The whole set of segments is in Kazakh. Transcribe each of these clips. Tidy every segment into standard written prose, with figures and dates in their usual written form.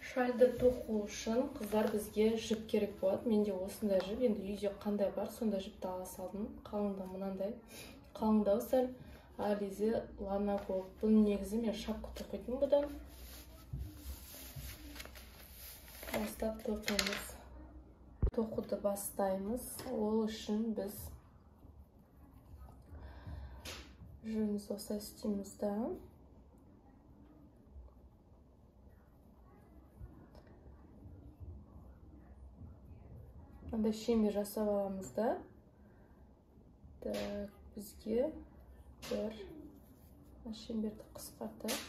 Шальды тоқу үшін, қыздар, бізге жіп керек болады. Менде осындай жіп, енді үйде қандай бар, сондай жіпті ала салдым. Қалыңдығы мынандай. Қалыңдау сәл Alize Lana Gold. Бұның негізі мен шапка тоқитын бұдан. Бастап тоқимыз. Тоқуды бастаймыз. Ол үшін біз жібімізді осылай үстейміз да. Мынандай шеңбер жасап аламыз да. Так, бізге бір шеңберді қысқартайық.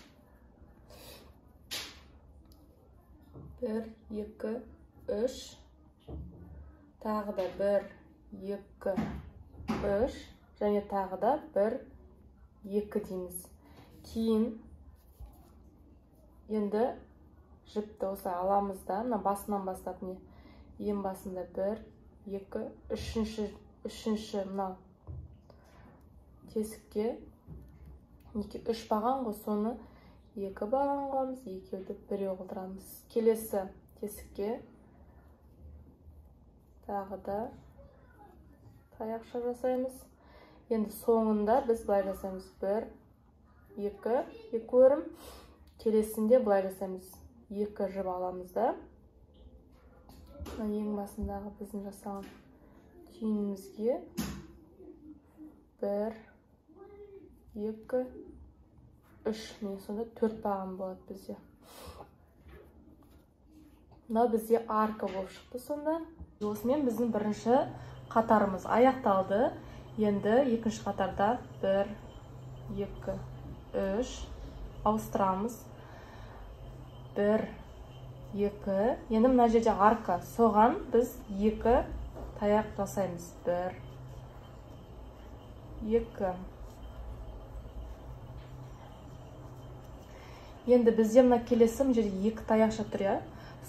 1, 2, 3. Тағы да 1, 2, 3. Және тағы да 1, 2 дейміз. Кейін енді жіпті осылай аламыз да, мына басынан бастап не? Ең басында 1, 2, үшінші мынау тесікке 3 баған ғой, соны 2 баған қыламыз, екеуді біреу қылдырамыз. Келесі тесікке тағы да таяқша жасаймыз. Енді соңында біз былай жасаймыз. 1, 2, 2 өрім. Келесінде былай жасаймыз. 2 жіп аламыз да. Ең басындағы біздің жасаған түйінімізге 1, 2, 3. Міне сонда 4 баған болады бізде. Мынау бізде арка болып шықты сонда. Осымен біздің бірінші қатарымыз аяқталды. Енді екінші қатарда 1, 2, 3 ауыстырамыз. 1, 2. Енді мына жерде арка, соған біз 2 таяқ жасаймыз. 1, 2. Енді бізде мына келесі мына жерде 2 таяқша тұр, иә?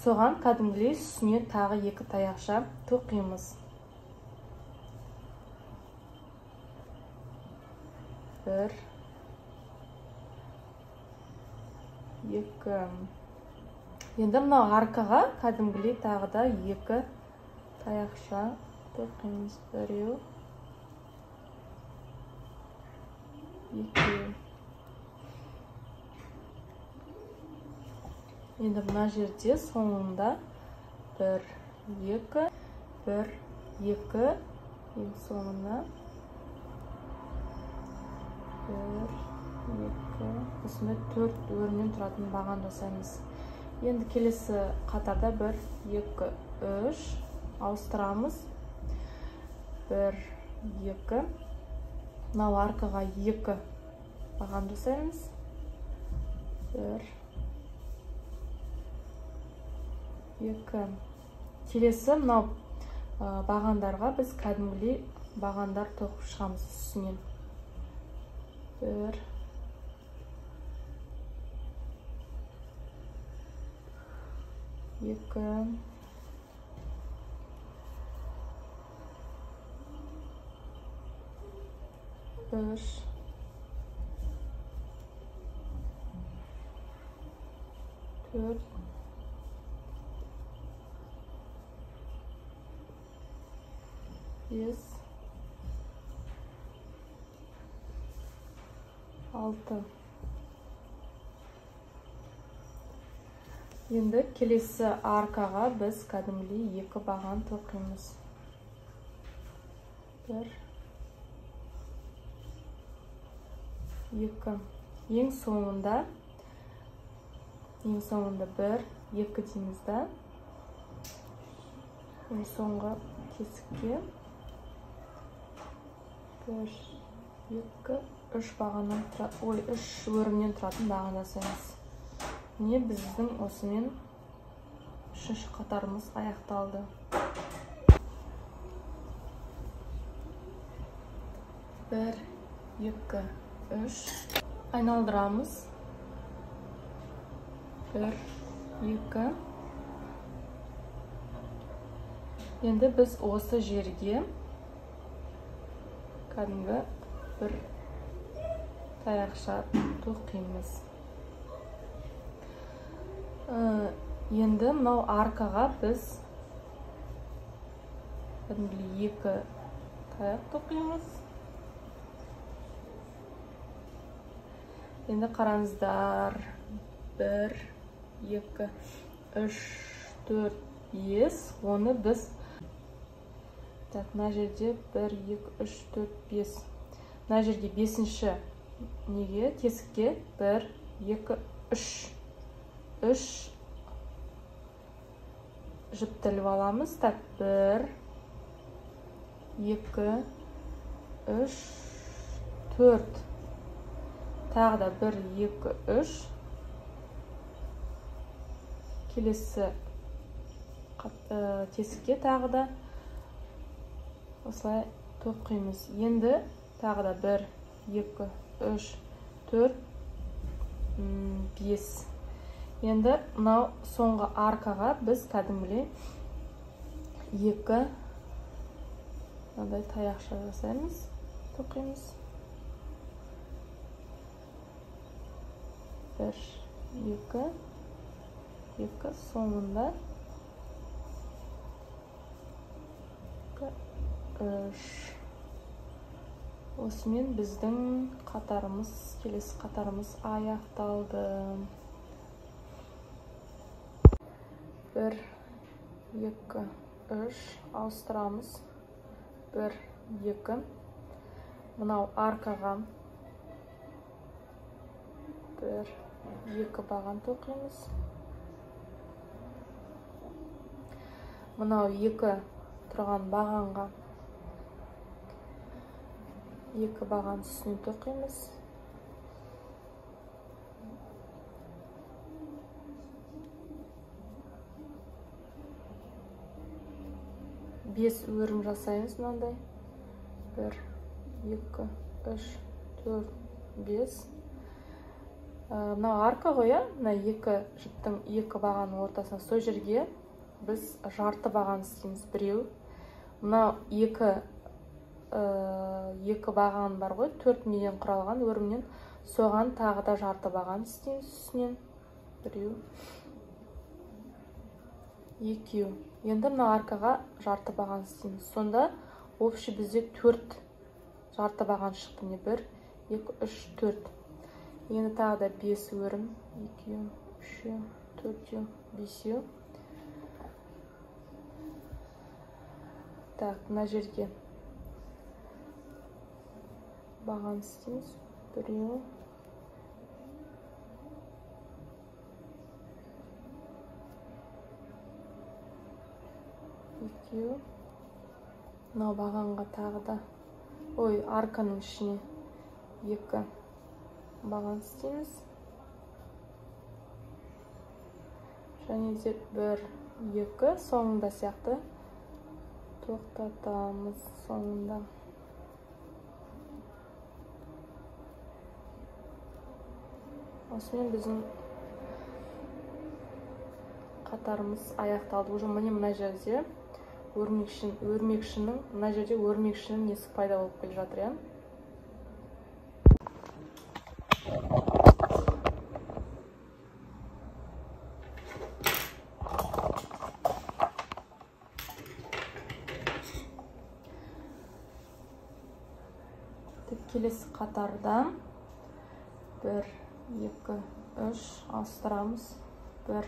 Соған кәдімгідей үстіне тағы 2 таяқша тоқимыз. 1, 2. Енді мынау аркаға кәдімгідей тағы да 2 таяқша тоқимыз. 1, 2. Енді мына жерде соңында 1, 2, 1, 2, ең соңына 1, 2, осындай 4 өрімнен тұратын баған жасаймыз. Енді келесі қатарда 1, 2, 3 ауыстырамыз. 1, 2. Мынау аркаға 2 баған жасаймыз. 1, 2. Келесі мынау бағандарға біз кәдімгідей бағандар тоқып шығамыз үстінен. 1, 2, 3, 4, 5, 6. Енді келесі аркаға біз кәдімгідей 2 баған тоқимыз. 1, 2. Ең соңында 1, 2 дейміз да. Ең соңғы тесікке 1, 2, 3 бағаннан ой, 3 өрімнен тұратын баған жасаймыз. Міне біздің осымен үшінші қатарымыз аяқталды. 1, 2, 3. Айналдырамыз. 1, 2. Енді біз осы жерге кәдімгі бір таяқша тоқимыз. Енді мынау аркаға біз кәдімгідей 2 таяқ тоқимыз. Енді қараңыздар, 1, 2, 3, 4, 5. Оны біз так, мына жерде 1, 2, 3, 4, 5. Мына жерге 5-ші неге тесікке 1, 2, 3. 3 жіпті іліп аламыз. Так, 1, 2, 3, 4. Тағы да 1, 2, 3. Келесі тесікке тағы да осылай тоқимыз. Енді тағы да 1, 2, 3, 4, 5. Енді мынау соңғы аркаға біз кәдімгідей 2 мынандай таяқша жасаймыз, тоқимыз. 1, 2, 2, соңында 3. Осымен біздің қатарымыз, келесі қатарымыз аяқталды. 1, 2, 3, ауыстырамыз. 1, 2. Мынау аркаға 1, 2 баған тоқимыз. Мынау 2 тұрған бағанға 2 баған үстіне тоқимыз. 5 өрім жасаймыз мынандай. 1, 2, 3, 4, 5. Мынау арка ғой, мына 2 жіптің 2 бағанның ортасына, сол жерге біз жарты баған істейміз, біреу. Мынау 2 баған бар ғой, 4 неден құралған өрімнен, соған тағы да жарты баған істейміз үстінен. Біреу, екеу. Енді мына аркаға жарты баған істейміз. Сонда общий бізде 4 жарты баған шықты. Міне 1, 2, 3, 4. Енді тағы да 5 өрім. 2, 3, 4, 5. Так, мына жерге баған істейміз. Біреу, екеу. Мынау бағанға тағы да, ой, арканың ішіне 2 баған істейміз. Және де 1, 2, соңында сияқты тоқтатамыз соңында. Осымен біздің қатарымыз аяқталды. Уже міне мына жерде өрмекшінің, мына жерде өрмекшінің несі пайда болып келе жатыр, иә. Келесі қатарда 1, 2, 3 ауыстырамыз. 1,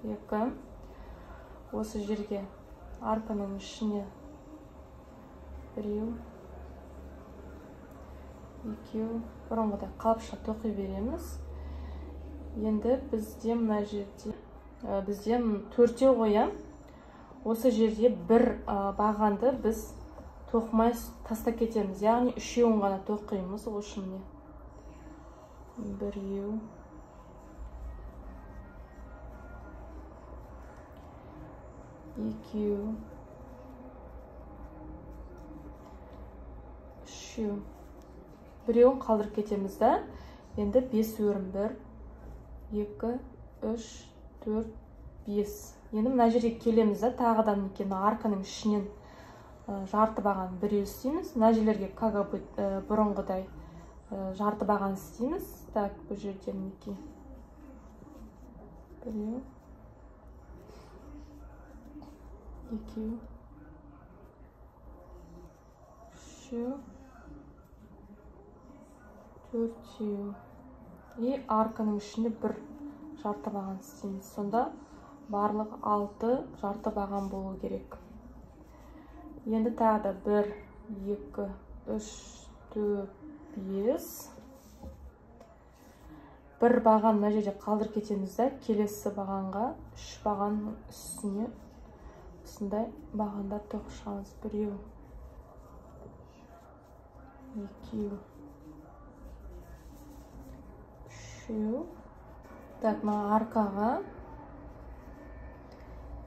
2. Осы жерге арканың ішіне 1, 2, бұрынғыдай қалыпша тоқи береміз. Енді бізде мына жерде, бізде төртеу ғой, осы жерде бір бағанды біз тоқымай тастап кетеміз, яғни үшеуін ғана тоқимыз. Ол үшін міне біреу, екеу, үшеу, біреуін қалдырып кетеміз да. Енді 5 өрім, 1, 2, 3, 4, 5. Енді мына жерге келеміз да, тағы да мінекей мына арканың ішінен жарты баған біреу істейміз. Мына жерлерге как бұрынғыдай жарты баған істейміз. Так, бұл жерде мінекей біреу, екеу, үшеу, төртеу. И арканың ішінде бір жарты баған істейміз. Сонда барлығы 6 жарты баған болу керек. Енді тағы да 1, 2, 3, 4, 5. Бір баған мына жерде қалдырып кетеміз да, келесі бағанға 3 бағанның үстіне осындай бағандар тоқып шығамыз. Біреу, екеу, үшеу. Так, мына аркаға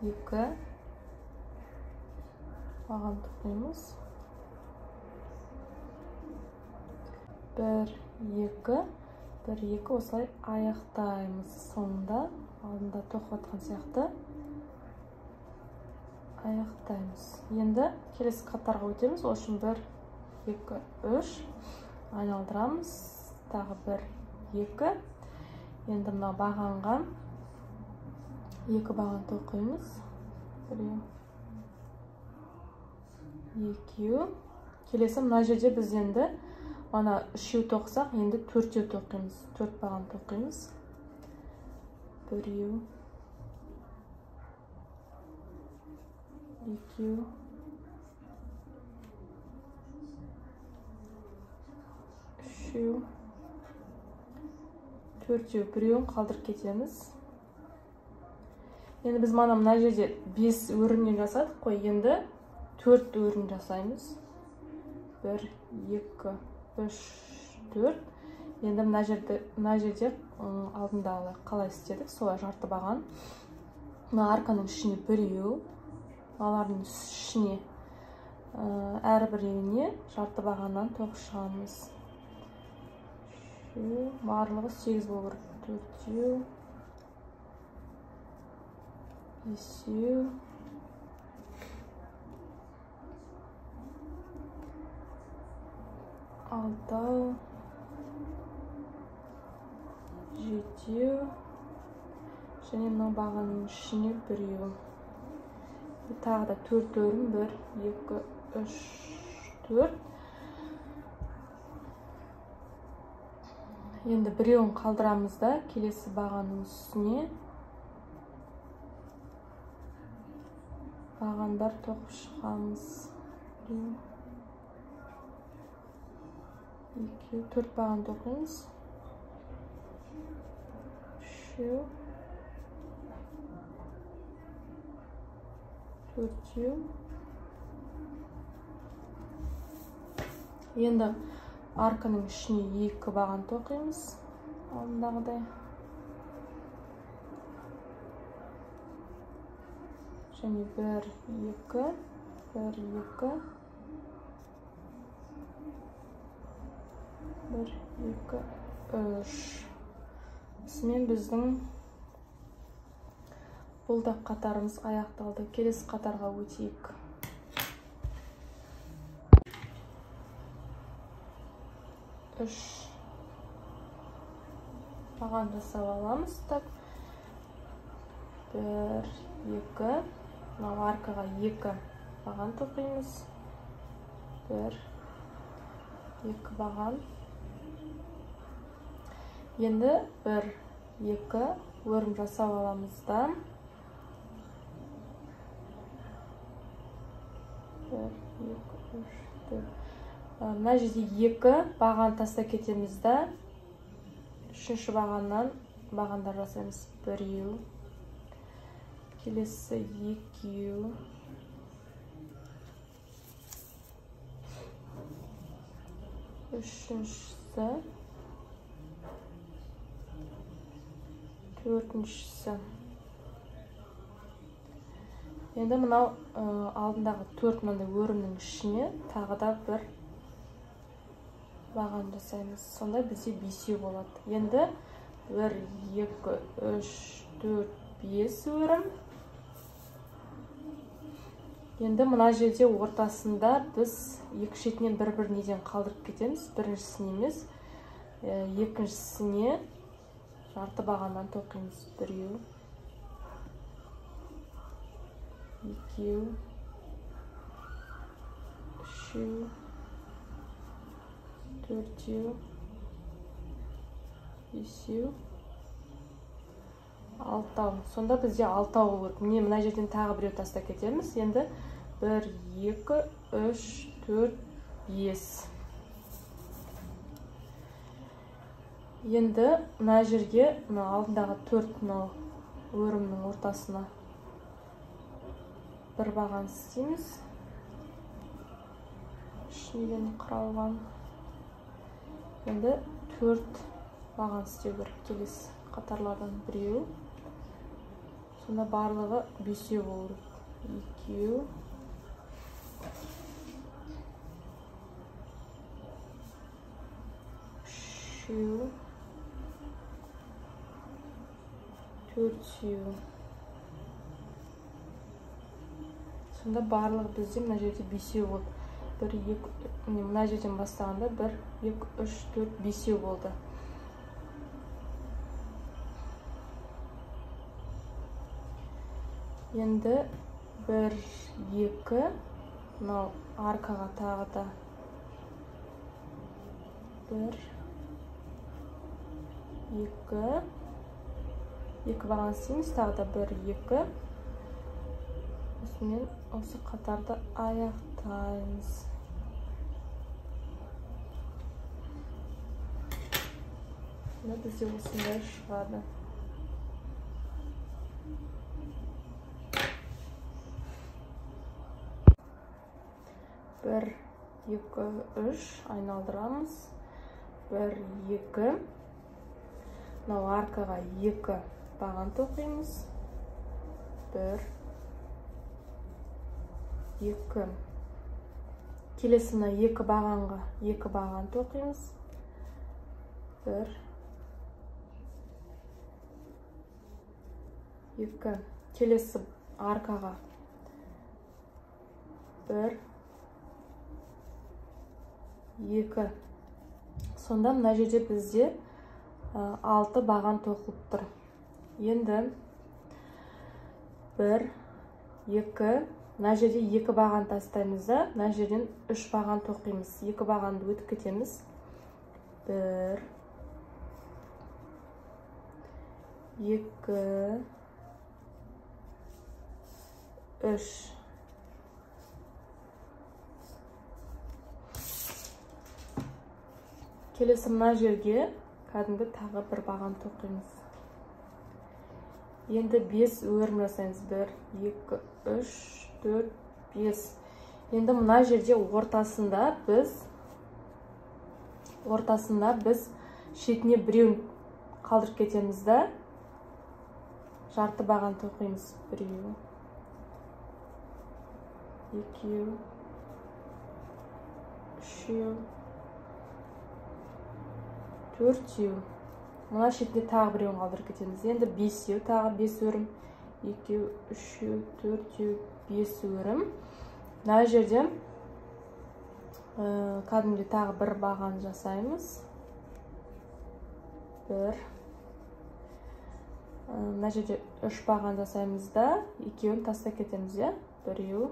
2 баған тоқимыз. 1, 2, 1, 2 осылай аяқтаймыз. Соңында алдында тоқып жатқан сияқты аяқтаймыз. Енді келесі қатарға өтеміз. Ол үшін 1, 2, 3 айналдырамыз. Тағы 1, 2. Енді мына бағанға 2 баған тоқимыз. 1, 2. Келесі мына жерде біз енді ана 3 тоқысақ, енді 4 тоқимыз. 4 баған тоқимыз. 1, 2, 3, 4. Біреуін қалдырып кетеміз. Енді біз мына жерде 5 өрімнен жасадық қой, енді 4 өрім жасаймыз. 1, 2, 3, 4. Енді мына жерде алдында қалай істедік, солай жарты баған. Мына арканың ішіне біреу, алардың ішіне әрбіреуіне жарты бағаннан тоқып шығамыз. Барлығы 8 болу керек. 4, 5, 6, 7 және мына бағаның ішіне біреу. Тағы да 4 өрім. 1, 2, 3, 4. Енді біреуін қалдырамыз да, келесі бағаның үстіне бағандар тоқып шығамыз. 1, 2, 4 баған тоқимыз. 3, 4. Енді арканың ішіне 2 баған тоқимыз алдындағыдай. Және 1, 2, 1, 2, 1, 2, 3. Осымен біздің бұл да қатарымыз аяқталды. Келесі қатарға өтейік. 3 баған жасап аламыз. Так, 1, 2. Мынау аркаға 2 баған тоқимыз. 1, 2 баған. Енді 1, 2 өрім жасап аламыз да. 1, 2, 3, 4. Мына жерде 2 баған тастап кетеміз да, 3-ші бағаннан бағандар жасаймыз. 1, келесі 2, 3-шісі, 4-шісі. Енді мынау алдындағы 4 мынандай өрімнің ішіне тағы да бір баған жасаймыз. Сонда бізде 5 болады. Енді 1, 2, 3, 4, 5 өрім. Енді мына жерде ортасында біз екі шетінен бір-бір неден қалдырып кетеміз. Біріншісін емес, Екіншісіне жарты бағаннан тоқимыз. Біреу, екеу, үшеу, төртеу, бесеу, алтау. Сонда бізде алтау болу керек. Міне мына жерден тағы біреу тастап кетеміз. Енді 1, 2, 3, 4, 5. Енді мына жерге, мына алдындағы 4 мынау өрімнің ортасына бір баған істейміз. Үш неден құралған. Енді 4 баған істеу керек келесі қатарлардан біреу. Сонда барлығы бесеу болу керек. Екеу, үшеу, төртеу. Сонда барлығы бізде мына жерде бесеу болды. 1, 2, мына жерден бастағанда 1, 2, 3, 4, бесеу болды. Енді 1, 2, мынау аркаға тағы да 1, 2, 2 баған істейміз, тағы да 1, 2. Осымен осы қатарды аяқтаймыз. Мына бізде осындай шығады. 1, 2, 3 айналдырамыз. 1, 2. Мынау аркаға 2 баған тоқимыз. 1, 2. Келесі мына 2 бағанға 2 баған тоқимыз. 1, 2. Келесі аркаға 1, 2. Сонда мына жерде бізде 6 баған тоқылып тұр. Енді 1, 2, мына жерде 2 баған тастаймыз да, мына жерден 3 баған тоқимыз. 2 бағанды өтіп кетеміз. 1, 2, 3. Келесі мына жерге кәдімгі тағы бір баған тоқимыз. Енді 5 өрім жасаймыз. 1, 2, 3, 4, 5. Енді мына жерде ортасында біз шетіне біреуін қалдырып кетеміз да, жарты баған тоқимыз. Біреу, екеу, үшеу, төртеу. Мына шетіне тағы біреуін қалдырып кетеміз. Енді бесеу, тағы 5 өрім. Екеу, үшеу, төртеу, 5 өрім. Мына жерде кәдімгідей тағы бір баған жасаймыз. 1. Мына жерде 3 баған жасаймыз да, екеуін тастап кетеміз, иә? Біреу,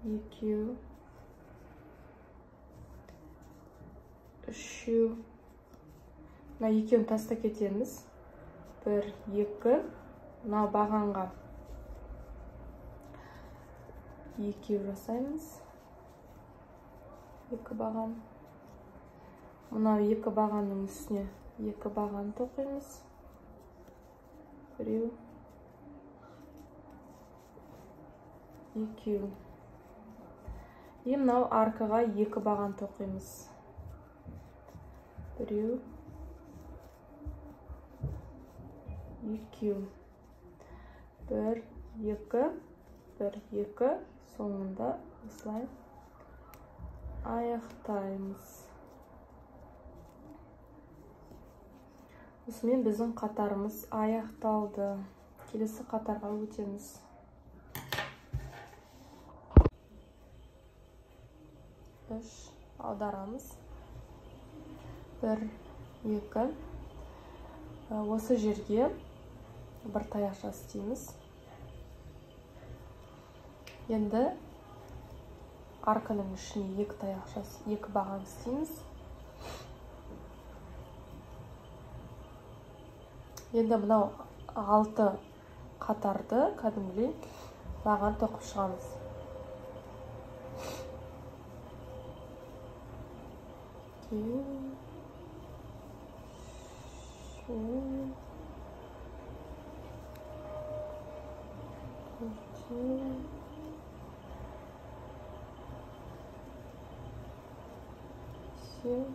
екеу, үшеу. Мына екеуін тастап кетеміз. 1, 2. Мына бағанға екеу жасаймыз. 2 баған. Мынау 2 бағанның үстіне 2 баған тоқимыз. Біреу, екеу. И мынау аркаға 2 баған тоқимыз. Біреу, екеу. 1, 2, 1, 2. Соңында осылай аяқтаймыз. Осымен біздің қатарымыз аяқталды. Келесі қатарға өтеміз. 3, аударамыз. 1, 2. Осы жерге бір таяқша істейміз. Енді арканың ішіне 2 таяқша, 2 баған істейміз. Енді мынау 6 қатарды кәдімгідей баған тоқып шығамыз. 2, 3, 4, 5,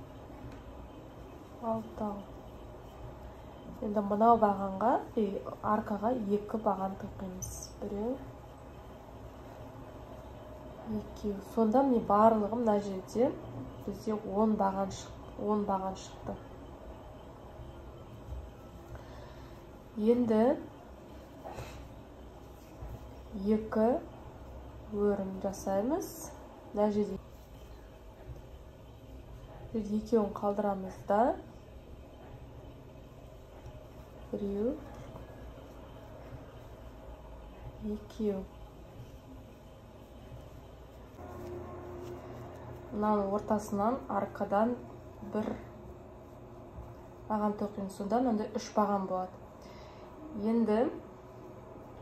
6. Енді мынау бағанға, аркаға 2 баған тоқимыз. 1, 2. Сонда міне барлығы мына жерде бізде 10 баған шықты. 10 баған шықты. Енді 2 өрім жасаймыз. Мына жерде екеуін қалдырамыз да. 1, 2. Мынаның ортасынан аркадан бір баған тоқимыз. Сонда мынандай 3 баған болады. Енді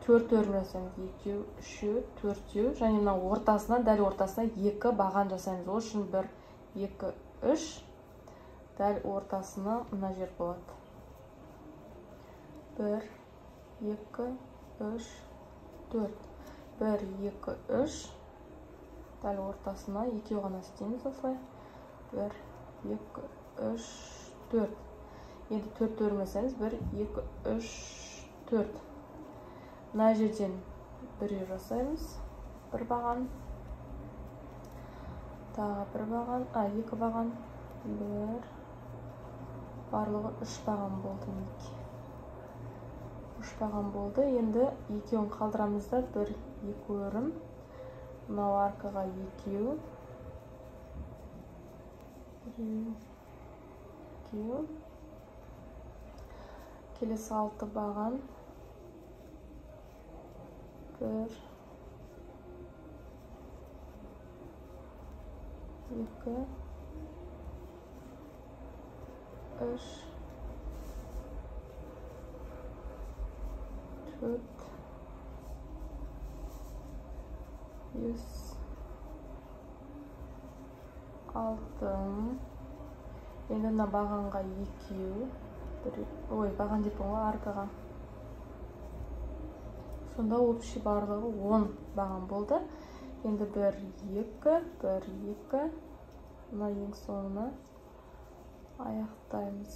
4 өрім жасаймыз. 2, 3, 4. Және мына ортасынан, дәл ортасына 2 баған жасаймыз. Ол үшін 1, 2, 3. Дәл ортасына мына жер болады. 1, 2, 3, 4. 1, 2, 3. Дәл ортасына екеу ғана істейміз осылай. 1, 2, 3, 4. Енді 4 өрім жасаймыз. 1, 2, 3, 4. Мына жерден біреу жасаймыз. Бір баған. Тағы бір баған. 2 баған. 1. Барлығы 3 баған болды мінекей. 3 баған болды. Енді екеуін қалдырамыз да 1, 2 өрім. Мынау аркаға 2. 1, 2. Келесі 6 баған. 1, 2, 3, 4, 5, 6. Енді мына бағанға 2, ой, баған деппін ғой, аркаға. Сонда общий барлығы 10 баған болды. Енді 1, 2, 1, 2. Мына ең соңына аяқтаймыз.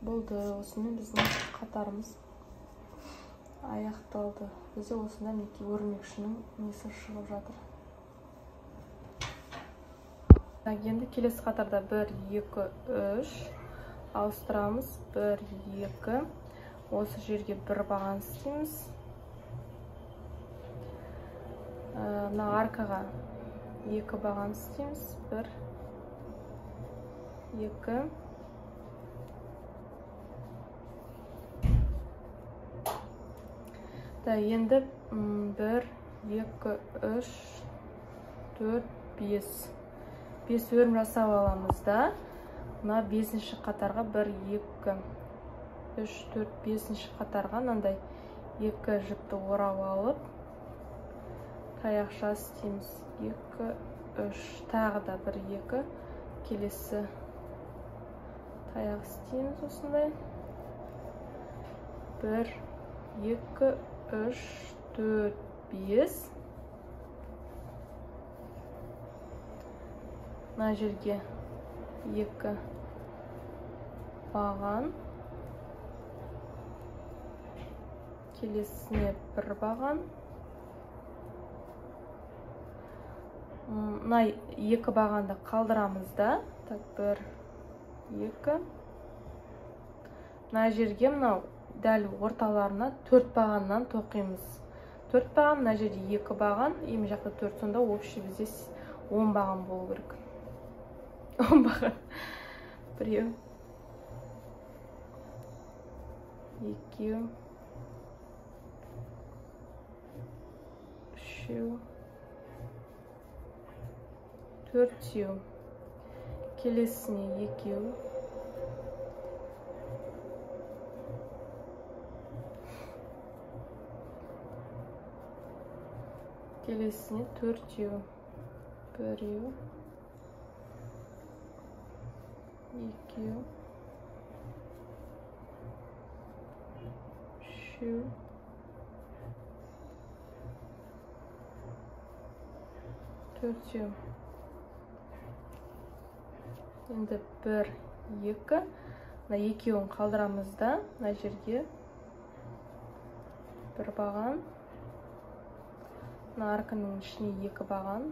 Болды, осымен біздің қатарымыз аяқталды. Бізде осында мінекей өрмекшінің несі шығып жатыр. Енді келесі қатарда 1, 2, 3 ауыстырамыз. 1, 2. Осы жерге бір баған істейміз. Мына аркаға 2 баған істейміз. 1, 2. Да, енді 1, 2, 3, 4, 5. 5 өрім жасап аламыз да. Мына 5-ші қатарға 1, 2, 3, 4, 5-ші қатарға мынандай 2 жіпті орап алып таяқша істейміз. 2, 3, тағы да 1, 2, келесі таяқ істейміз осындай. 1, 2, 3, 4, 5. Мына жерге 2 баған. Келесіне 1 баған. Мына 2 бағанды қалдырамыз да. Так, 1, 2. Мына жерге мынау дәл орталарына 4 бағаннан тоқимыз. 4 баған, мына жерде 2 баған, и мына жақта 4, сонда общий бізде 10 баған болу керек. 10 баған. 1, 2, 3, 4, келесіне 2, келесіне 4, 1, 2, 3, 4. Енді 1, 2. Мына екеуін қалдырамыз да, мына жерге бір баған, мына арканың ішіне 2 баған.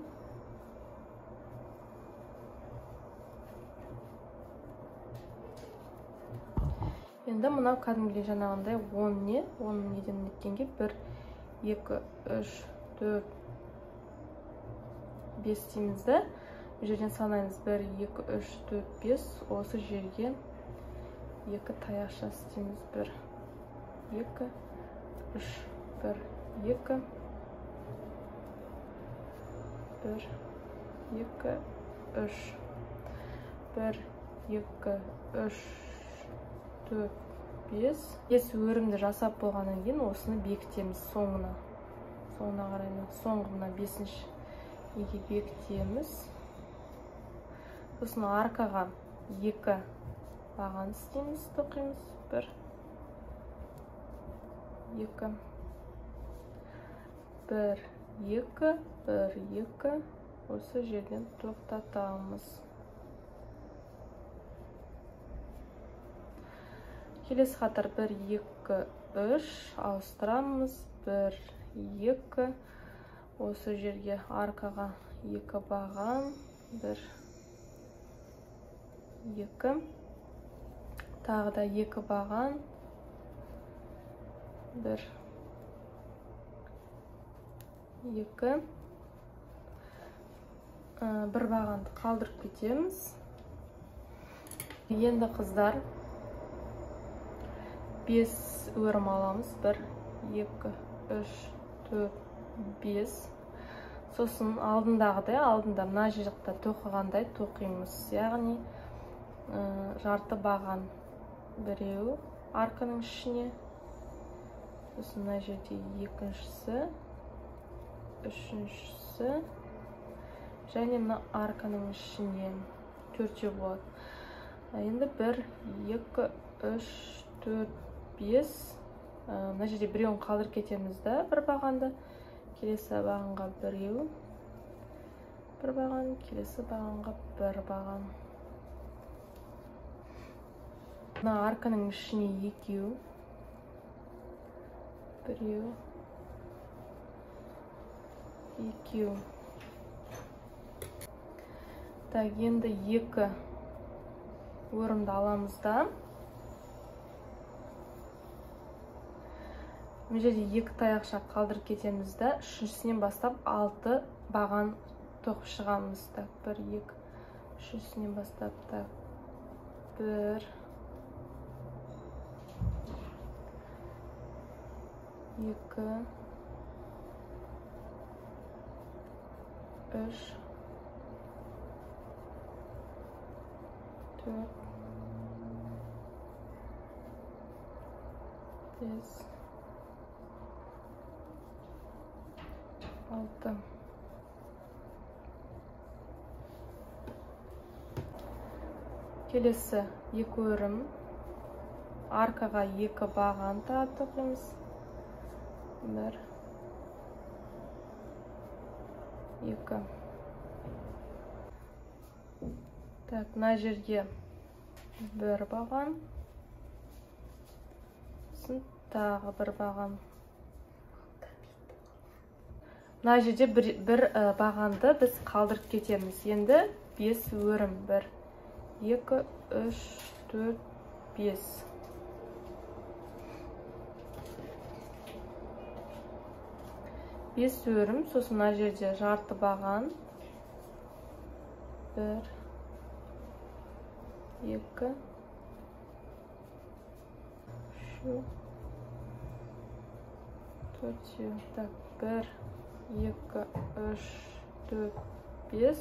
Енді мынау кәдімгідей жаңағындай 10 не, 10 неден неткенге 1, 2, 3, 4, 5 дейміз да. Бұл жерден санаймыз 1, 2, 3, 4, 5. Осы жерге 2 таяқша істейміз. 1, 2, 3, 1, 2, 1, 2, 3, 1, 2, 3, 4, 5. 5 өрімді жасап болғаннан кейін осыны бекітеміз соңына. Соңына қарай соңғы мына 5-ші неге бекітеміз. Сосын аркаға 2 баған істейміз, тоқимыз. 1, 2, 1, 2, 1, 2. Осы жерден тоқтатамыз. Келесі қатар 1, 2, 3 ауыстырамыз. 1, 2. Осы жерге аркаға 2 баған. 1, 2. Тағы да 2 баған. 1, 2. Бір бағанды қалдырып кетеміз. Енді қыздар 5 өрім аламыз. 1, 2, 3, 4, 5. Сосын алдындағыдай, алдында мына жақта тоқығандай тоқимыз. Яғни жарты баған біреу арканың ішіне, сосын мына жерде екіншісі, үшіншісі және мына арканың ішіне төртеу болады. Енді 1, 2, 3, 4, 5. Мына жерде біреуін қалдырып кетеміз да, бір бағанды. Келесі бағанға біреу, бір баған, келесі бағанға бір баған. Мына арканың ішіне екеу, біреу, екеу. Так, енді 2 өрімді аламыз да. Мына жерде 2 таяқша қалдырып кетеміз да, үшіншісінен бастап 6 баған тоқып шығамыз. Так, 1, 2, үшіншісінен бастап, так, 1, 2, 3, 4, 5, 6. Келесі 2 өрім, аркаға 2 баған тағы тоқимыз. 1, 2. Так, мына жерге 1 баған, сосын тағы 1 баған. Мына жерде бір бағанды біз қалдырып кетеміз. Енді 5 өрім. 1, 2, 3, 4, 5. 5 өрім, сосын мына жерде жарты баған. 1 2 3 4. Так, 1 2 3 4 5.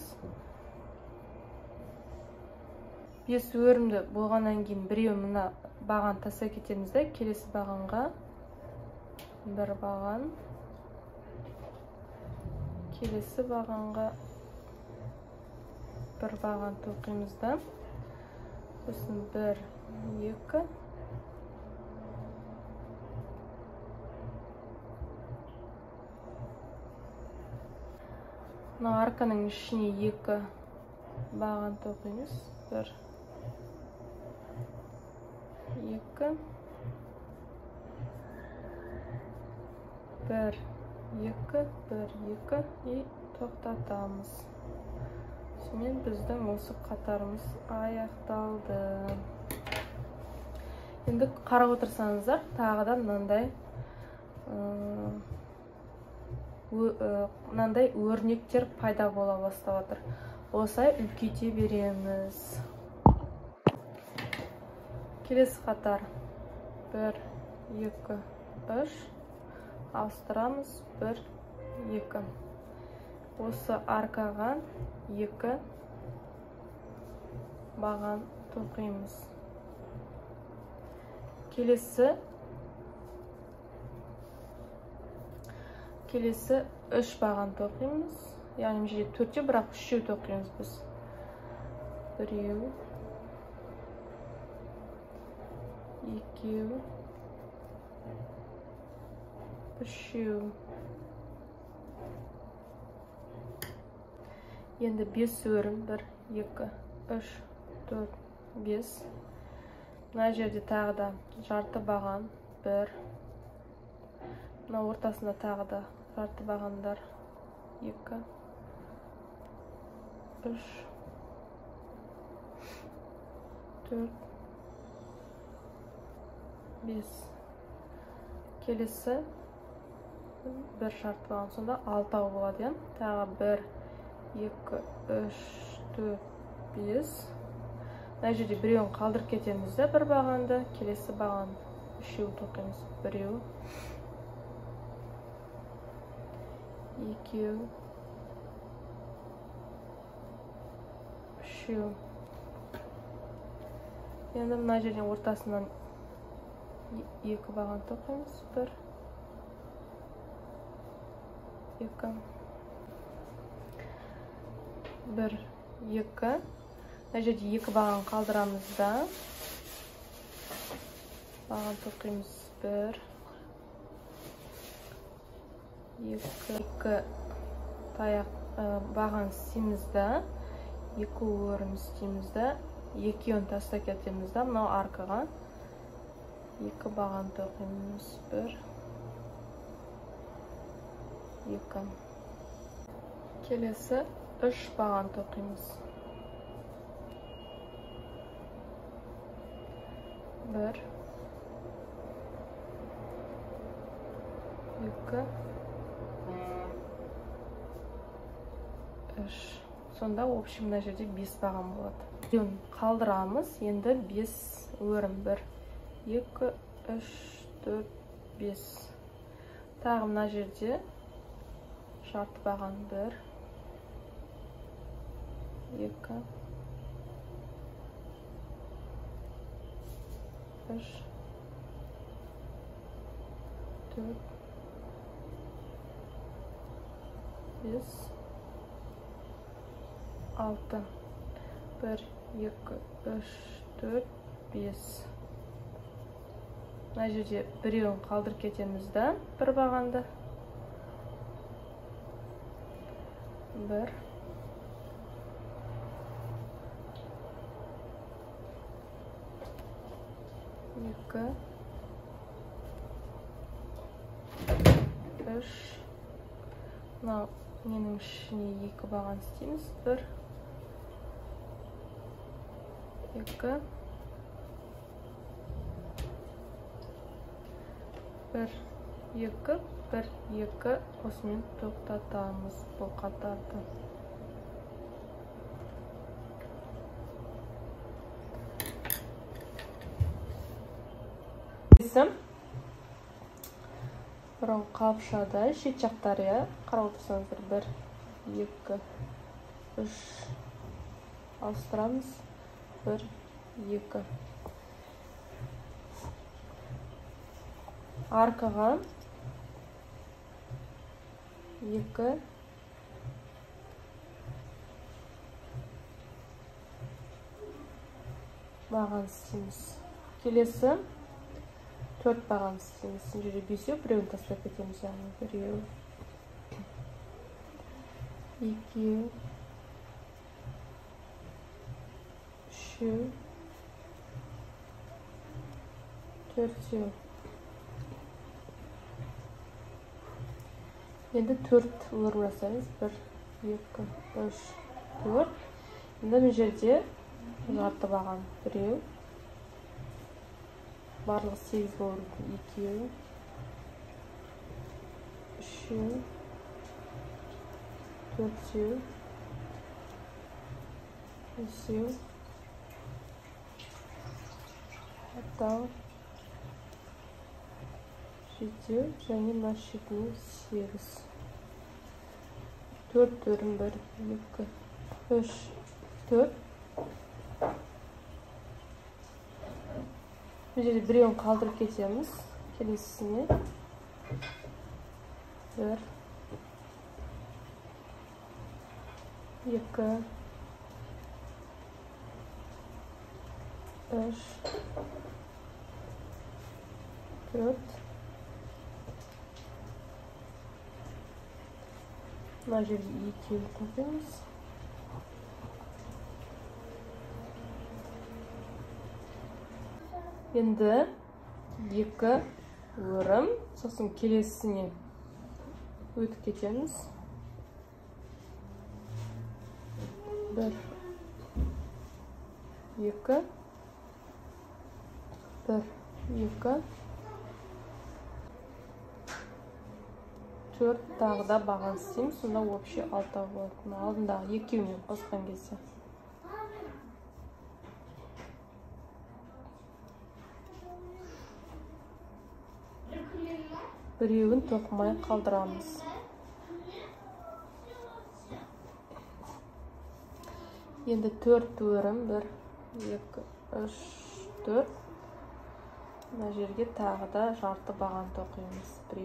5 өрімді болғаннан кейін біреу мына баған тастай кетеміз де, келесі бағанға бір баған, келесі бағанға бір баған тоқимыз да, сосын 1 2 мына арканың ішіне 2 баған тоқимыз. 1 2 1 2 1 2 и тоқтатамыз. Сонымен біздің осы қатарымыз аяқталды. Енді қарап отырсаңыздар, тағы да мынандай өрнектер пайда бола бастап жатыр. Осылай үлкейте береміз. Келесі қатар 1 2 3 ауыстырамыз. 1 2. Осы аркаға 2 баған тоқимыз. Келесі 3 баған тоқимыз. Яғни мына жерде 4-теу, бірақ 3-теу тоқимыз біз. 1 2 3. Енді 5 өрім. 1 2 3 4 5. Мына жерде тағы да жарты баған. 1. Мына ортасында тағы да жарты бағандар. 2 3 4 5. Келесі бір жарты баған, сонда 6 болады, иә? Тағы 1 2 3 4 5. Мына жерде біреуін қалдырып кетеміз де, бір бағанды, келесі баған үшеу тоқимыз. 1 2 3. Енді мына жерден ортасынан 2 баған тоқимыз. 1 2 1 2. Мына жерде 2 баған қалдырамыз да, баған тоқимыз. 1 2 2 таяқ баған істейміз да, 2 өрім істейміз да, екеуін тастап кетеміз да, мынау аркаға 2 баған тоқимыз. 1 2. Келесі 3 баған тоқимыз. 1 2 3. Сонда в общем мына жерде 5 баған болады. Біреуін қалдырамыз. Енді 5 өрім. 1 2 3 4 5. Тағы мына жерде жарты баған. 1 2 3 4 5 6. 1 2 3 4 5. Мына жерде біреуін қалдырып кетеміз да, бір бағанды. 1 2 3. Мынау ненің ішіне 2 баған істейміз. 1 2 1 2 1, 2, осымен тоқтатамыз бұл қатарды. Бұрын қапшада шет жақтары, иә, қарап отырсаңыздар, 1, 2, 3 ауыстырамыз, 1, 2. Аркаға 2, баған істейміз. Келесі 4 баған істейміз. Мына жерде 5, біреуін тастап кетеміз, яғни 1, 2, 3, 4. Енді 4 өрім жасаймыз. 1, 2, 3, 4. Енді мына жерде жарты баған 1, барлығы 8 болу мүмкін. 2, 3, 4, 5, 6, 7 және мына шетіне 8. 4 өрім, 1, 2, 3, 4. Бұл жерде біреуін қалдырып кетеміз. Келесісіне 1, 2, 3, 4. Мына жерде 2 тоқимыз. Енді 2 өрім, сосын келесісіне өтіп кетеміз. 1, 2, 1, 2, 4 тағы да баған істейміз, сонда общий 6 болады. Мына алдындағы екеуімен қосқан кезде. Біреуін тоқымай қалдырамыз. Енді 4 өрім, 1, 2, 3, 4. Мына жерге тағы да жарты баған тоқимыз. 1,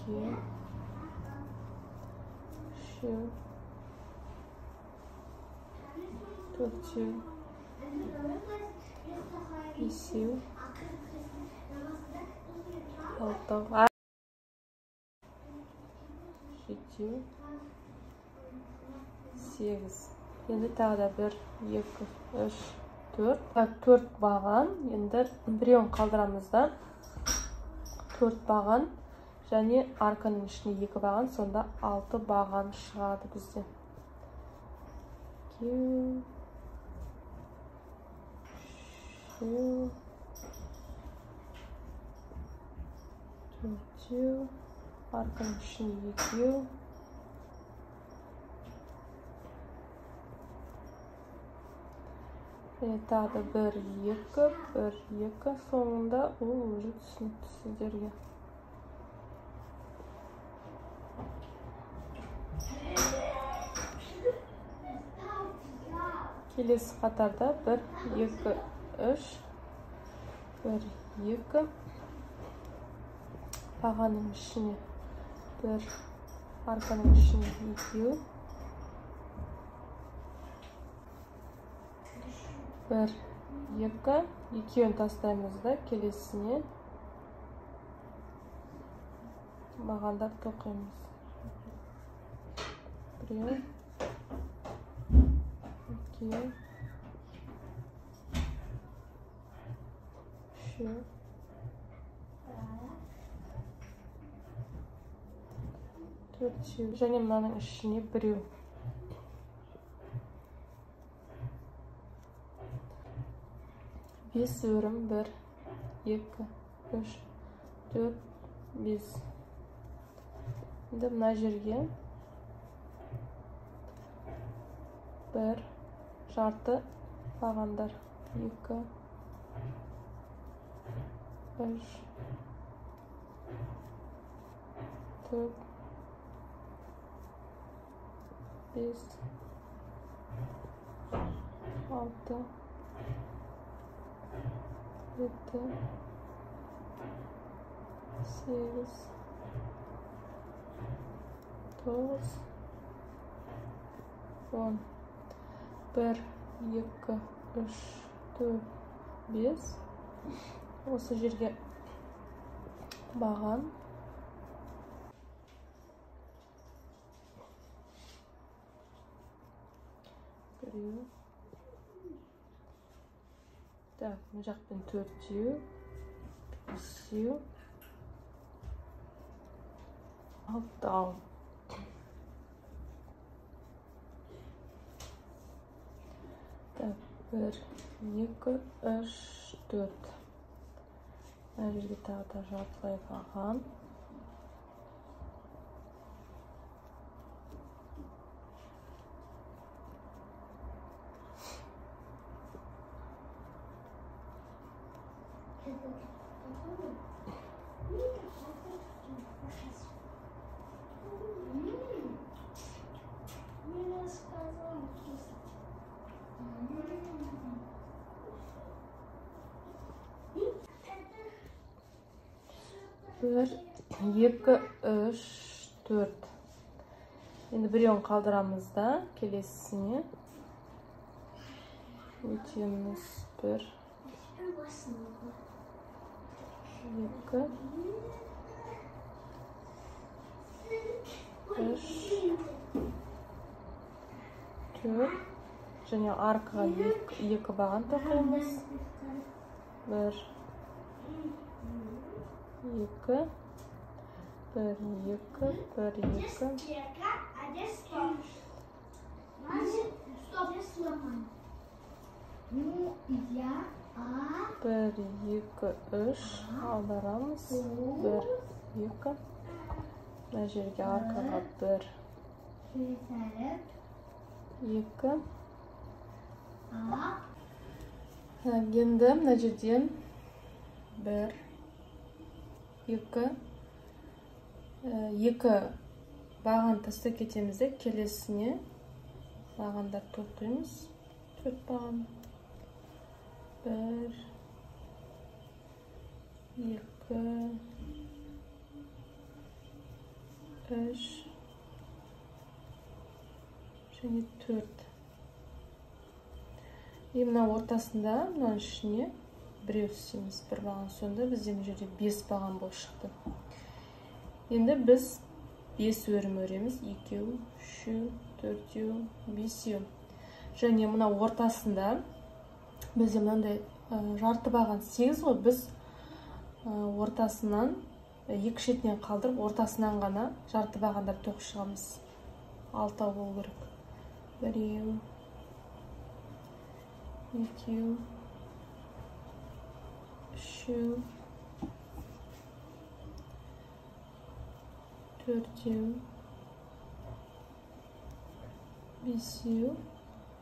2, 3, 4, 5, 6, 7, 8. Енді тағы да 1, 2, 3, 4. 4 баған. Енді біреуін қалдырамыз да. 4 баған және арканың ішіне 2 баған, сонда 6 баған шығады бізде. 2, 3, 4, арканың ішіне 2. Және тағы да 1, 2, 1, 2, соңында ол уже түсінікті сіздерге. Келесі қатарда 1, 2, 3, 1, 2, бағаның ішіне 1, арканың ішіне 2, 1, 2, екеуін тастаймыз да келесіне бағандар тоқимыз. 1, 2, 3, 4 және мынаның ішіне 1. 5 өрім, 1, 2, 3, 4, 5. Енді мына жерге 1 жарты бағандар, 2, 3, 4, 5, 6, 7, 8, 9, 10. 1, 2, 3, 4, 5. Осы жерге баған. Біреу. Так, мына жақпен 4, 5, 6. Так, 1, 2, 3, 4. Мына жерге тағы да жартылай баған. 1, 2, 3, 4. Енді біреуін қалдырамыз да, келесісіне өтеміз. 1, 2, 3, 4. Және аркаға 2 баған тоқимыз. 1, 2, 1, 2, 1, 2. 1, 2, 3. Аударамыз. 1, 2. Мына жерге аркаға 1, 2. Енді мына жерден 1, 2, 2 баған тастап кетеміз де, келесіне бағандар тоқимыз. 4 баған. 1, 2, 3 және 4. И мына ортасында, мынаның ішіне біреу істейміз, бір баған. Сонда бізде мына жерде 5 баған болып шықты. Енді біз 5 өрім өреміз. 2, 3, 4, 5. Және мына ортасында бізде мынандай жарты баған 8 ғой, біз ортасынан екі шетінен қалдырып, ортасынан ғана жарты бағандар тоқып шығамыз. 6 болу керек. 1, 2, 3, 4, 5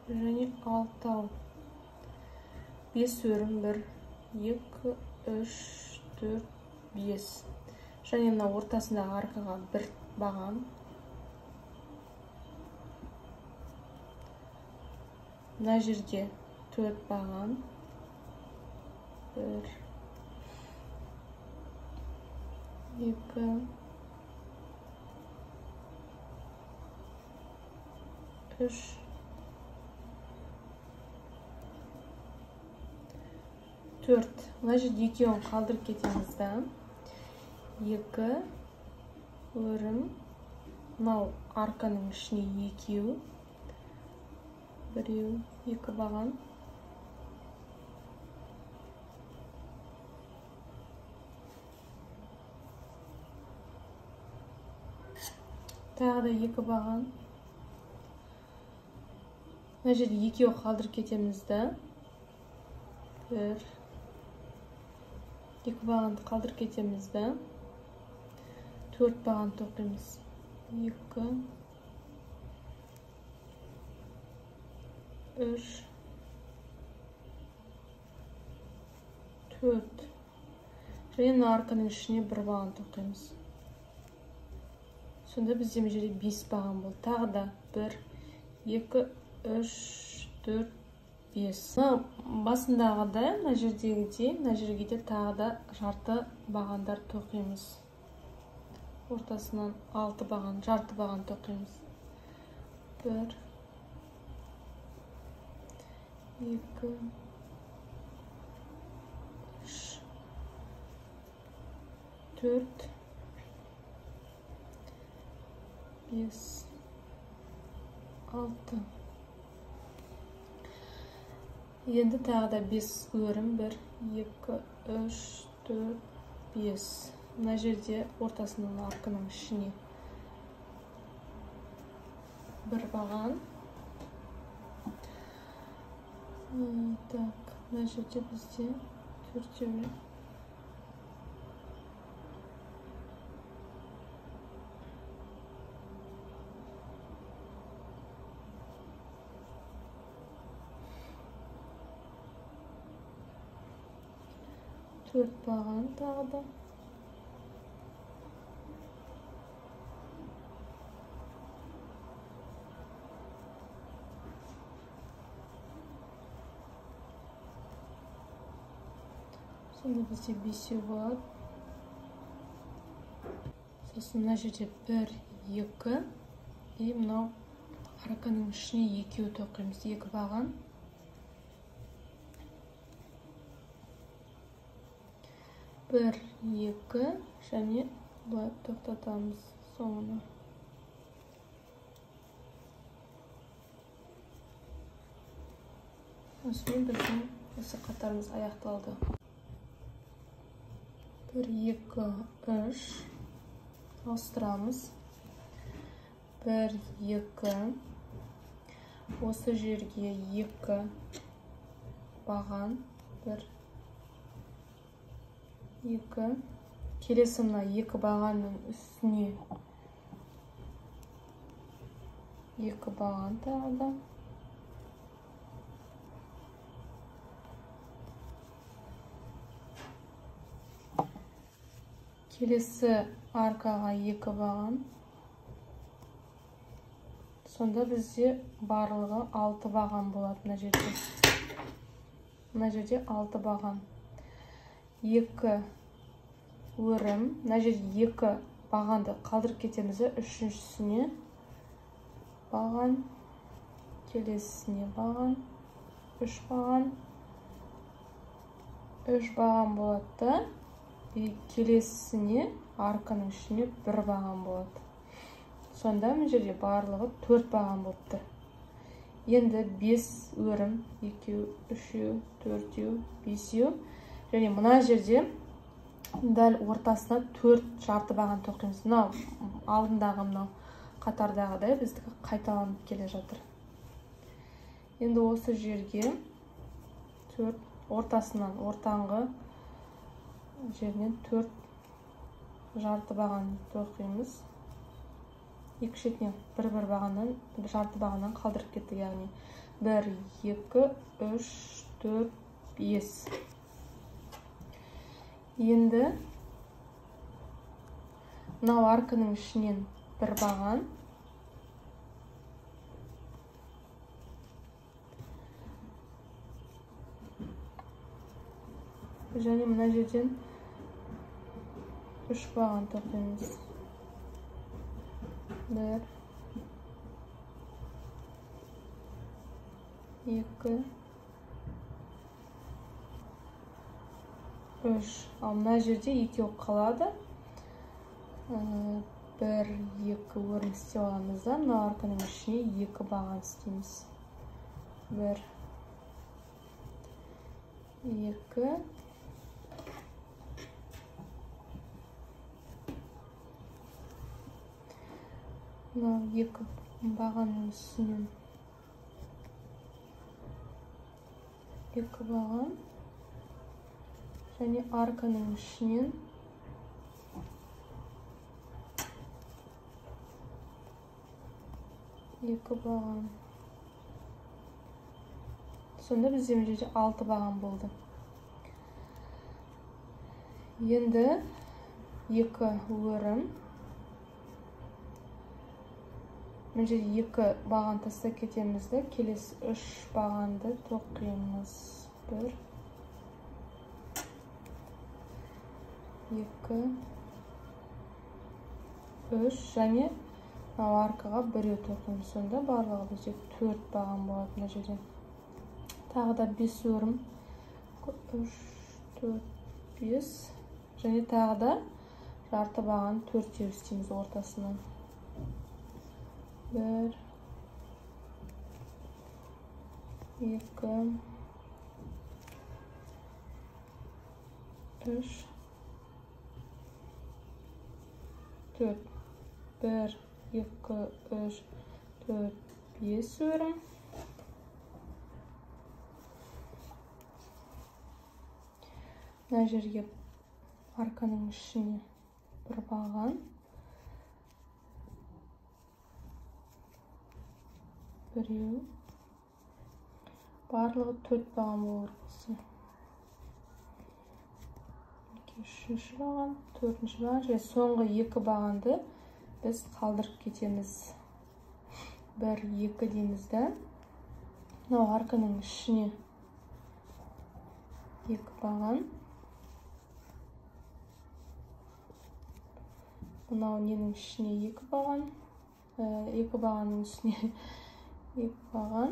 және 6. 5 өрім. 1, 2, 3, 4, 5. Және мына ортасындағы аркаға 1 баған. Мына жерге 4 баған. 1, 2, 3, 4. Мына жерде екеуін қалдырып кетеміз да. 2 өрім. Мынау арканың ішіне 2, 1, 2 баған. Тағы да 2 баған. Мына жерде екеуі қалдырып кетеміз да. 1, 2 бағанды қалдырып кетеміз да, 4 баған тоқимыз. 2 3 4. Және мына арканың ішіне 1 баған тоқимыз. Сонда бізде мына жерде 5 баған болды. Тағы да 1 2 3 4 5. Мына басындағыдай, мына жердегідей, мына жерге де тағы да жарты бағандар тоқимыз. Ортасынан 6 баған, жарты баған тоқимыз. 1 2 3 4 5 6. Енді тағы да 5 өрім. 1 2 3 4 5. Мына жерде ортасынан арканың ішіне 1 баған. Так, мына жерде бізде 4-еуі. 4 баған тағы да. Сонда бізде 5 болады. Сосын мына жерде 1 2 и мынау арканың ішіне 2 тоқимыз, 2 баған. 1 2 және былай тоқтатамыз соңына. Осымен біздің осы қатарымыз аяқталды. 1 2 3 ауыстырамыз. 1 2 осы жерге 2 баған. 1 2 келесі мына 2 бағанның үстіне 2 баған тағы да. Келесі аркаға 2 баған. Сонда бізде барлығы 6 баған болады мына жерде. Мына жерде 6 баған. 2 өрім. Мына жерде 2 бағанды қалдырып кетеміз. Үшіншісіне баған, келесісіне баған, 3 баған. 3 баған болады да, и келесісіне арканың ішіне 1 баған болады. Сонда мына жерде барлығы 4 баған болыпты. Енді 5 өрім, 2, 3, 4, 5. Және мына жерде дәл ортасына 4 жарты баған тоқимыз. Мынау алдындағы мынау қатардағыдай біздікі қайталанып келе жатыр. Енді осы жерге 4 ортасынан, ортаңғы жерінен 4 жарты баған тоқимыз. Екі шетінен бір-бір бағаннан, жарты бағаннан қалдырып кетті, яғни 1 2 3 4 5. Енді мынау арканың ішінен 1 баған, және мына жерден 3 баған тоқимыз. 1 2 3. Ал мына жерде екеу қалады. 1 2 өрім істеп аламыз да, мына арканың ішіне 2 баған істейміз. 1 2 мынау 2 бағанның үстінен 2 баған Және арканың ішінен 2 баған. Сонда бізде мына жерде 6 баған болды. Енді 2 өрім. Мына жерде 2 баған тастап кетеміз де, келесі 3 бағанды тоқимыз. 1 2 3 және мынау аркаға біреу тоқимыз. Сонда барлығы бізде 4 баған болады мына жерде. Тағы да 5 өрім. 3 4 5 және тағы да жарты баған 4-еу істейміз ортасынан. 1 2 3 4. 1 2 3 4 5 өрім. Мына жерге арканың ішіне бір баған. Біреу. Барлығы 4 баған болу керек. Үшінші баған, төртінші баған және соңғы 2 бағанды біз қалдырып кетеміз. 1 2 дейміз да. Мынау арканың ішіне 2 баған. Мынау ненің ішіне 2 баған, 2 бағанның үстіне 2 баған.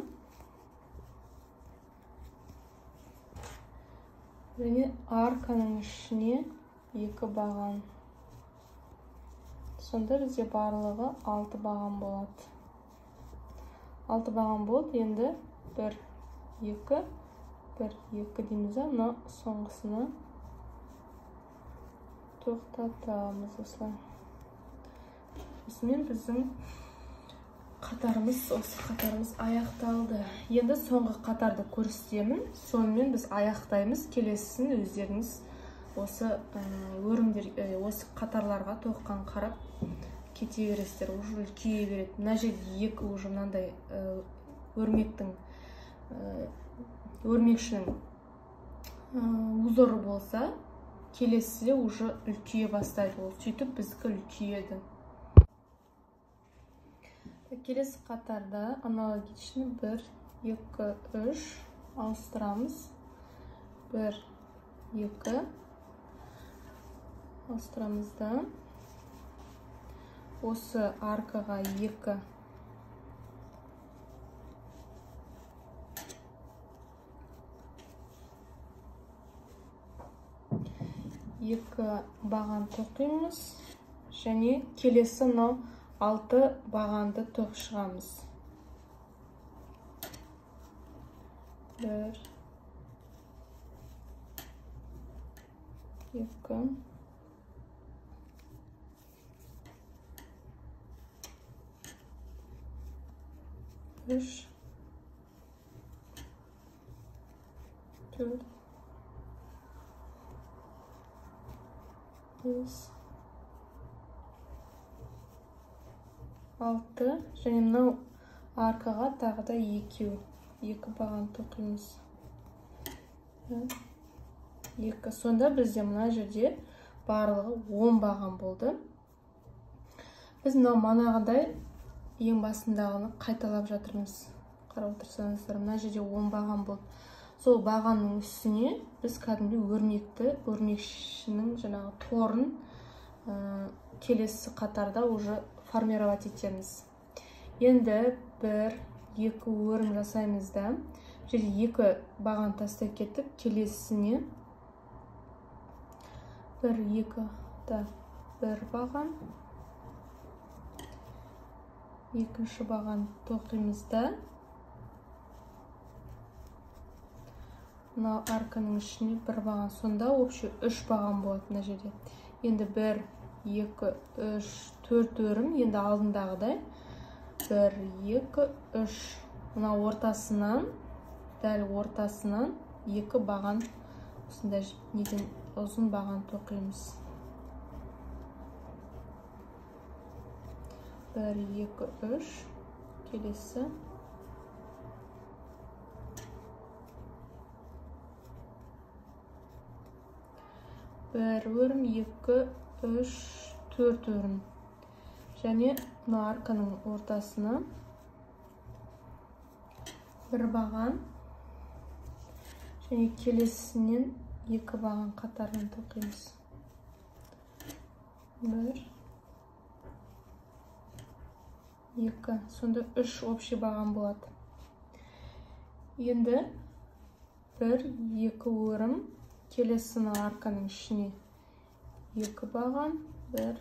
Және арканың ішіне 2 баған. Сонда бізде барлығы 6 баған болады. 6 баған болды. Енді 1 2 1 2 дейміз да, мына соңғысына тоқтатамыз осылай. Осымен біздің қатарымыз, осы қатарымыз аяқталды. Енді соңғы қатарды көрсетемін. Сонымен біз аяқтаймыз. Келесісін өздеріңіз осы өрімдер, осы қатарларға тоққан қарап кете бересіздер. Уже үлкейе береді. Мына жерде 2 уже мынандай өрмектің, өрмекшінің узоры болса, келесіде уже үлкейе бастайды. Ол сөйтіп біздікі үлкейеді. Келесі қатарда аналогично 1 2 3 ауыстырамыз. 1 2 ауыстырамыз да. Осы аркаға 2 баған тоқимыз және келесі мынау 6 бағанды тоқып шығамыз. 1 2 3 4 5 6 және мынау аркаға тағы да 2 баған тоқимыз. 2. Сонда бізде мына жерде барлығы 10 баған болды. Біз мынау манағыдай ең басындағыны қайталап жатырмыз. Қарап отырсаңыздар, мына жерде 10 баған болды. Сол бағанның үстіне біз кәдімгі өрмекті, өрмекшінің жаңағы торын келесі қатарда уже формировать етеміз. Енді 1 2 өрім жасаймыз да. Жерде 2 баған тастап кетіп, келесісіне 1 2 да 1 баған, екінші баған тоқимыз да. Мына арканың ішіне 1 баған, сонда общий 3 баған болады мына жерде. Енді 1 2 3 4 өрім, енді алдындағыдай 1 2 3 мына ортасынан, дәл ортасынан 2 баған Осындай неден ұзын баған тоқимыз. 1, 2, 3. Келесі. 1 өрім, 2, 3, 4 өрім. Және мына арканың ортасына бір баған және келесінен 2 баған қатарынан тоқимыз. 1, 2. Сонда 3 общий баған болады. Енді 1, 2 өрім, келесіні арканың ішіне 2 баған, 1,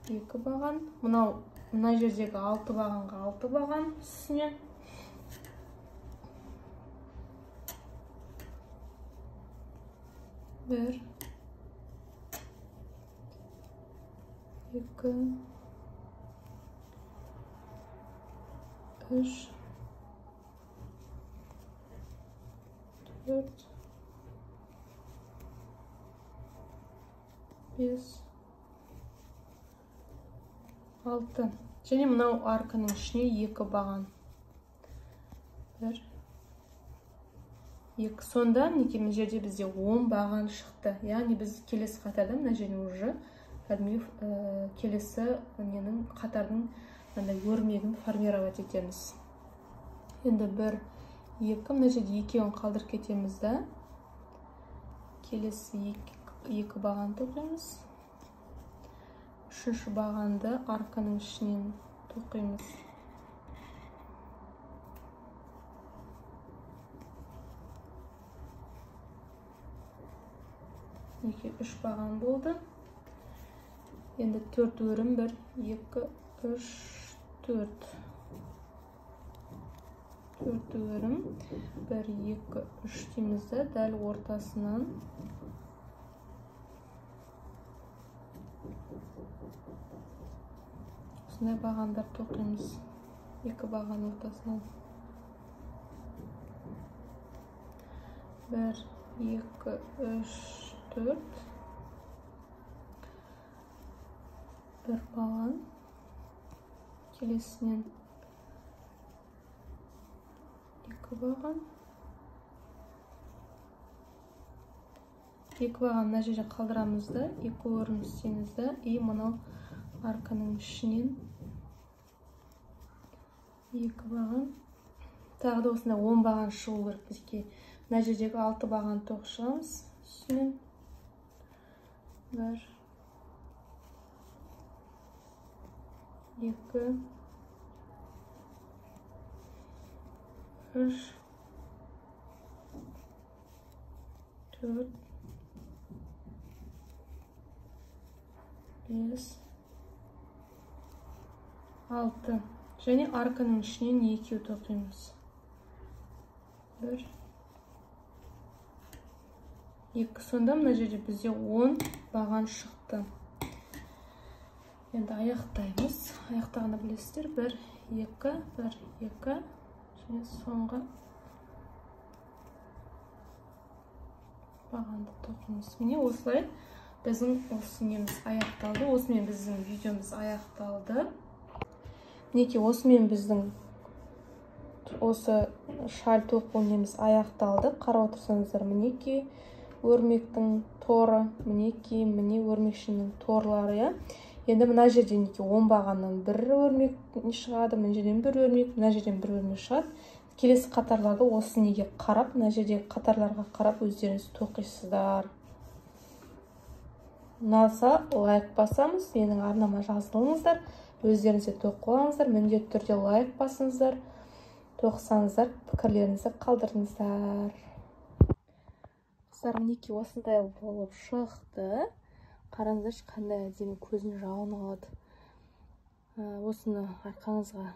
2 баған. Мынау мына жердегі 6 бағанға 6 баған үстіне. 1, 2, 3, 4, 5, 6. Және мынау арканың ішіне 2 баған. 1, 2. Сонда мінекей мына жерде бізде 10 баған шықты. Яғни біз келесі қатарда мына жерде уже кәдімгі келесі ненің қатардың мынандай өрмегін формировать етеміз. Енді 1, 2, мына жерде екеуін қалдырып кетеміз да. Келесі 2 баған тоқимыз. Үшінші бағанды арканың ішінен тоқимыз. Екі, 3 баған болды. Енді 4 өрім, 1, 2, 3, 4. 4 өрім, 1, 2, 3 дейміз де, дәл ортасынан осындай бағандар тоқимыз. 2 баған ортасынан. 1, 2, 3, 4. 1 баған. Келесінен 2 баған. 2 баған мына жерде қалдырамыз да, 2 өрім істейміз да, и мынау арканың ішінен 2 баған. Тағы да осындай 10 баған шығу керек бізге. Мына жердегі 6 баған тоқып шығамыз үстінен. 1, 2, 3, 4, 5, 6. Және арканың ішінен 2 тоқимыз. 1, 2. Сонда мына жерде бізде 10 баған шықты. Енді аяқтаймыз. Аяқтағанда білесіздер, 1, 2, 1, 2 және соңғы бағанды тоқимыз. Міне осылай біздің осы неміз аяқталды. Осымен біздің видеомыз аяқталды. Мінекей осымен біздің осы шаль тоқу неміз аяқталды. Қарап отырсаңыздар, мінекей өрмектің торы, мінекей міне өрмекшінің торлары, иә. Енді мына жерден 10 бағаннан бір өрмек шығады, мына жерден бір өрмек, мына жерден бір өрмек шығады. Келесі қатарларды осы неге қарап, мына жердегі қатарларға қарап өздеріңіз тоқисыздар. Ұнаса лайк басамыз, менің арнама жазылыңыздар, өздеріңіз де тоқып алыңыздар, міндетті түрде лайк басыңыздар, тоқысаңыздар, пікірлеріңізді қалдырыңыздар. Қыздар, мінекей осындай болып шықты. Қараңыздаршы, қандай әдемі, көздің жауын алады. Осыны арқаңызға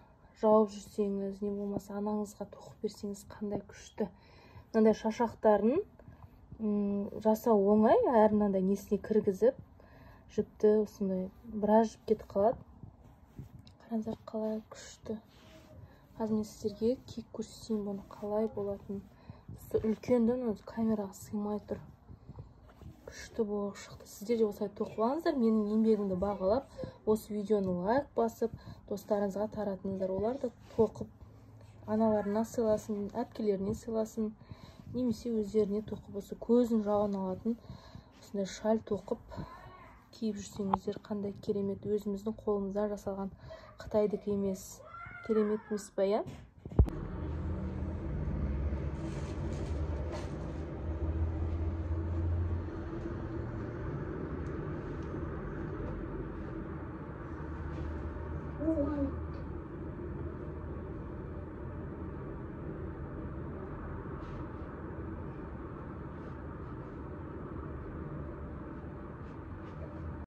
жауып жүрсеңіз, не болмаса анаңызға тоқып берсеңіз қандай күшті. Мынандай шашақтарын жасау оңай, әр мынандай несіне кіргізіп, жіпті осындай біраз жіп кетіп қалады. Қараңыздар қалай күшті. Қазір мен сіздерге киіп көрсетейін бұны қалай болатынын. Осы үлкен де, мына камераға сыймай тұр. Күшті болып шықты. Сіздер де осылай тоқып алыңыздар. Менің еңбегімді бағалап, осы видеоны лайк басып, достарыңызға таратыңыздар. Олар да тоқып, аналарына сыйласын, әпкелеріне сыйласын, немесе өздеріне тоқып, осы көздің жауын алатын осындай шаль тоқып киіп жүрсеңіздер, қандай керемет! Өзіміздің қолымыздан жасалған, қытайдікі емес. Керемет емес па, иә?